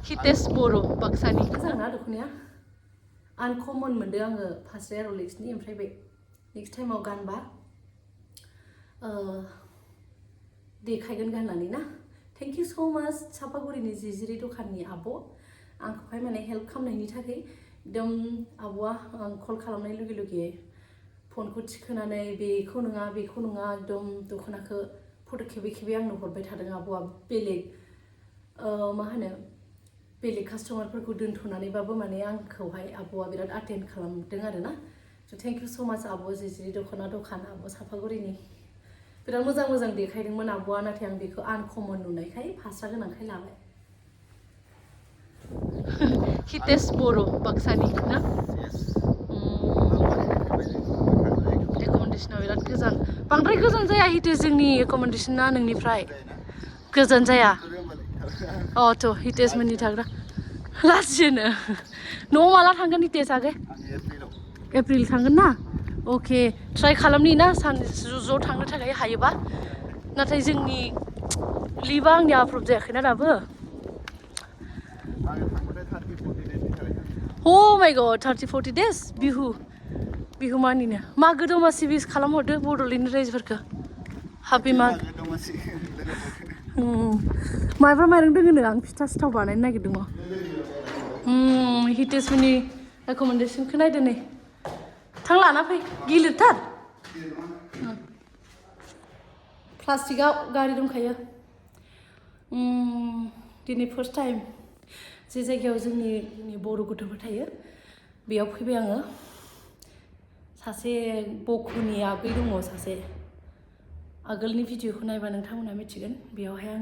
हितेश बरो बाक्सानि मोजांना दख'नाया आनकमन मोनदों आङो फास्राया रलेक्सनि ओमफ्राय बे नेक्स्ट टाइमाव गानबा देखायगोन गाननानै ना थेंक इउ सो माच सापागुरिनि जिजिरि दखाननि आब' आंखौहाय माने हेल्प खालामनायनि थाखाय एकदम आब'आ आं कल खालामनाय लगे लगे फनखौ थिखोनानै बेखौ नङा एकदम दख'नाखौ फट' खेबै खेबै आंनो हरबाय थादों आब'आ बेलेग मा होनो बेलेग कास्टमारफोरखौ दोनथ'नानैबाबो माने आंखौहाय आब'आ बिराद आटेन्ड खालामदों आरो ना स' थेंक इउ स' माच आब' जिजिरि दख'ना दखान आब' सापागुरिनि बिराद मोजां मोजां देखायदोंमोन आब'आ नाथाय आं बेखौ आनकमन नुनायखाय फास्रा गोनांखाय लाबाय हितेश बर' बाक्सानि ना एकोमोडेसना बिराद गोजान बांद्राय गोजान जाया हितेश जोंनि एकोमोडेसना नोंनिफ्राय गोजान जाया थ' हितेश मोननि थाग्रा लाजियोनो न'आव माला थांगोन हितेश आगै एप्रिल थांगोन ना अके ट्राइ खालामनि ना ज' थांनो थाखाय हायोबा नाथाय जोंनि लिभआ आंनि आप्रुभ जायाखैना दाबो Oh my god 30-40 days Bihu मानिनो मागो दमासि बिस खालामहरदो बड'लेण्डनि रायजोफोरखौ हापि मागो दमासि माइब्रा माइरं दोङोनो आं फिथा सिथाव बानायनो नागिरदोंमोन हितेश मोननि एकोमोडेसनखौ नायदो नै थां लाना फै गिलिरथार प्लास्टिकआव गारि दंखायो दिनै फार्स्ट टाइम जे जायगायाव जोंनि बर' गथ'फोर थायो बेयाव फैबाय आङो सासे बख'नि आगै दङ सासे आगोलनि भिडिअखौ नायबा नोंथांमोना मिथिगोन बेयावहाय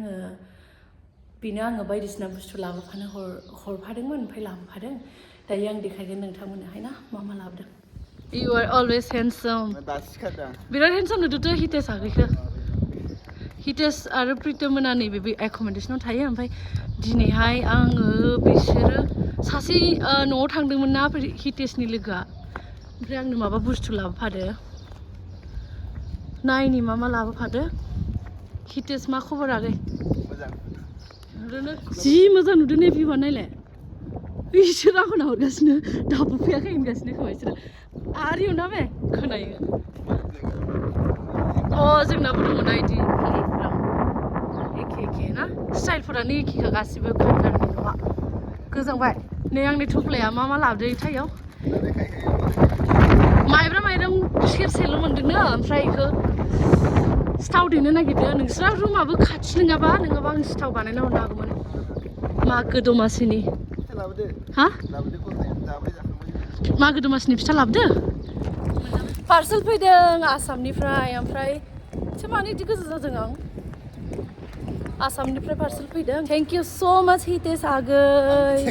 बेनो आङो बायदिसिना बुस्थु लाबोफानो हरफादोंमोन ओमफ्राय लाबोफादों दायो आं देखायगोन नोंथांमोननोहाय ना मा लाबोदों You are always handsome बिराद हेन्डसाम नुदोंथ' हितेश आगैखौ हितेश आरो प्रितम मोना नैबे एकोमोडेसनाव थायो ओमफ्राय दिनैहाय आङो बिसोरो सासे न'आव थांदोंमोन ना हितेशनि लोगोआ ओमफ्राय आंनो माबा बुस्थु लाबोफादो नायनि मा लाबोफादो हितेश मा खबर आगै जि मोजां नुदों नै भिउआ नायलाय बिसोर आंखौ नाहरगासिनो दाबो फैयाखै होनगासिनो खोमा बिसोरो आरो ना बे खोनायो जोंनाबो दङ ना इदि एखे ना स्टाइलफोरानो एखेखा गासिबो क'क्राझारनि न'आ गोजांबाय नै आंनि थफ्लाया मा लाबोदो थायाव माइब्रा माइरं सेरसेल' मोनदोंनो ओमफ्राय बेखौ सिथाव देनो नागिरदों नोंस्रा रुमाबो खाथि नङाबा आं सिथाव बानायना हरनो हागौमोन मागो दमासिनि हा मागो दमासिनि फिथा लाबोदो पार्सेल फैदों आसामनिफ्राय ओमफ्राय मानो बिदि गोजा जादों आं आसामनिफ्राय पार्सेल फैदों थेंक इउ स' माच हितेश आगै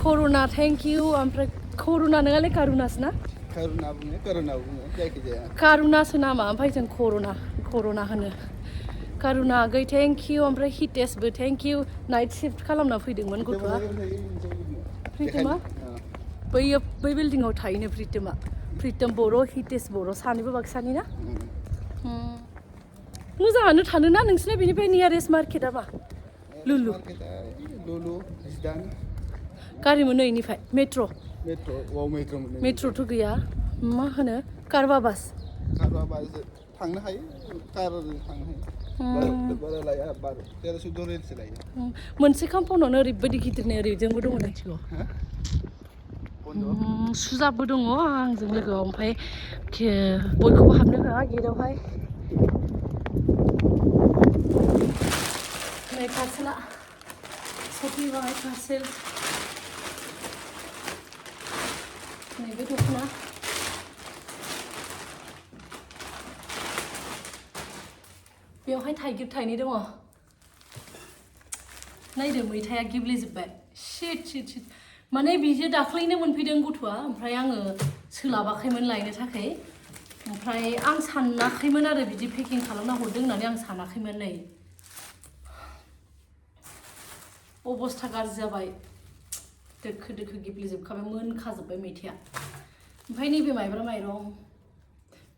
कर'ना थेंक इउ ओमफ्राय कर'ना नङालै कारुनासो ना कारुनासो नामा ओमफ्राय जों कर'ना होनो कारुना आगै थेंक इउ ओमफ्राय हितेशबो थेंक इउ नाइट शिफ्ट खालामना फैदोंमोन गथ'आ प्रितमा बै बिल्डिंआव थायोनो प्रितम बर' हितेश बर' सानैबो बाक्सानि ना मोजाङानो थानो ना नोंसिना बेनिफ्राय नियारेस्ट मार्केटआ मा लुलु गारि मोनो बेनिफ्राय मेट्र'थ' गैया मा होनो कारवा बास थांनो हायो कारजों थांनो हायो मोनसे कम्पाउन्डआवनो ओरैबायदि गिदिरनो ओरैजोंबो दङ मिथिगौ सुजाबबो दङ आंजों लोगोआव ओमफ्राय बयखौबो हाबनो होआ गेटआवहाय नै पार्सेला सफैबाय पार्सेल नैबे दख'ना बेवहाय थाइगिर थाइनै दङ नायदो मैथाया गेब्लेजोब्बाय शिट माने बियो दाख्लैनो मोनफैदों गथ'आ ओमफ्राय आङो सोलाबाखैमोन लायनो थाखाय ओमफ्राय आं सानाखैमोन आरो बिदि पेकिं खालामना हरदों होननानै आं सानाखैमोन नै अबस्था गाज्रि जाबाय दोखो गेब्लेजोबखाबाय मोनखाजोब्बाय मैथाया ओमफ्राय नैबे माइब्रा माइरं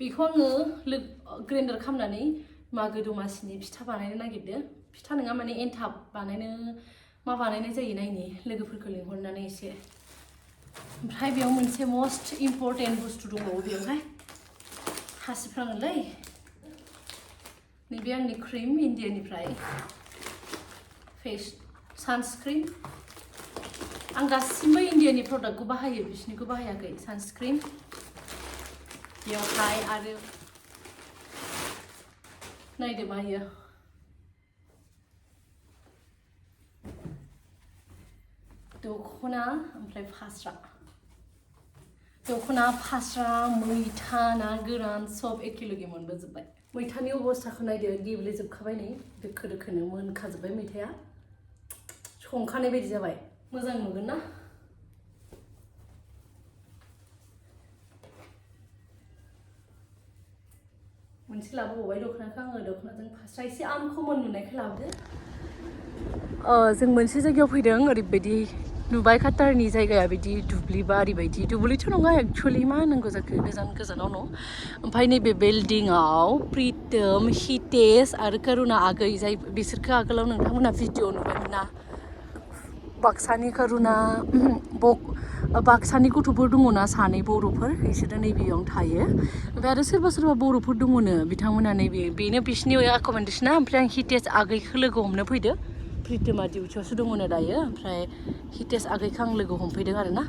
बेखौ आङो ग्राइन्डार खालामनानै मागो दमासिनि फिथा बानायनो नागिरदों फिथा नङा माने एन्थाब बानायनो मा बानायनाय जायो नायनि लोगोफोरखौ लिंहरनानै एसे ओमफ्राय बेयाव मोनसे मस्ट इम्परटेन्ट बुस्थु दंबावो बेयावहाय हासिबफ्राङोलै नैबे आंनि क्रिम इन्डियानिफ्राय फेस सानस्क्रिन आं दासिमबो इन्डियानि प्रडाक्टखौ बाहायो बिसिनिखौ बाहायाखै सानस्क्रिन बेयावहाय आरो नायदो मायो दख'ना ओमफ्राय फास्रा दख'ना फास्रा मैथा ना गोरान सब एखेलगे मोनबोजोब्बाय मैथानि अबस्थाखौ नायदो गेब्लेजोबखाबाय नै दोखो दोखोनो मोनखाजोब्बाय मैथाया संखानाय बायदि जाबाय मोजां नुगोन ना मोनसे लाबोबावबाय दख'नाखौ आङो दख'नाजों फास्रा एसे आनकमन नुनायखौ लाबोदो जों मोनसे जायगायाव फैदों ओरैबायदि नुबाय काटारनि जायगाया बिदि दुब्लिबारि बायदि दुब्लिथ' नङा एक्चुवेलि मा होनांगौ जाखो गोजानाव न' ओमफ्राय नैबे बिल्डिंआव प्रितम हितेश आरो करुणा आगै जाय बिसोरखौ आगोलाव नोंथांमोना भिडिअ नुबायमोन ना बाक्सानि करुणा बाक्सानि गथ'फोर दङ ना सानै बर'फोर बिसोरो नैबेयावनो थायो ओमफ्राय आरो सोरबा बर'फोर दङनो बिथांमोना बेनो बिसिनि एक'मेन्डेसना ओमफ्राय आं हितेश आगैखौ लोगो हमनो फैदो प्रितमा डिउटियावसो दङनो दायो ओमफ्राय हितेश आगैखौ आं लोगो हमफैदों आरो ना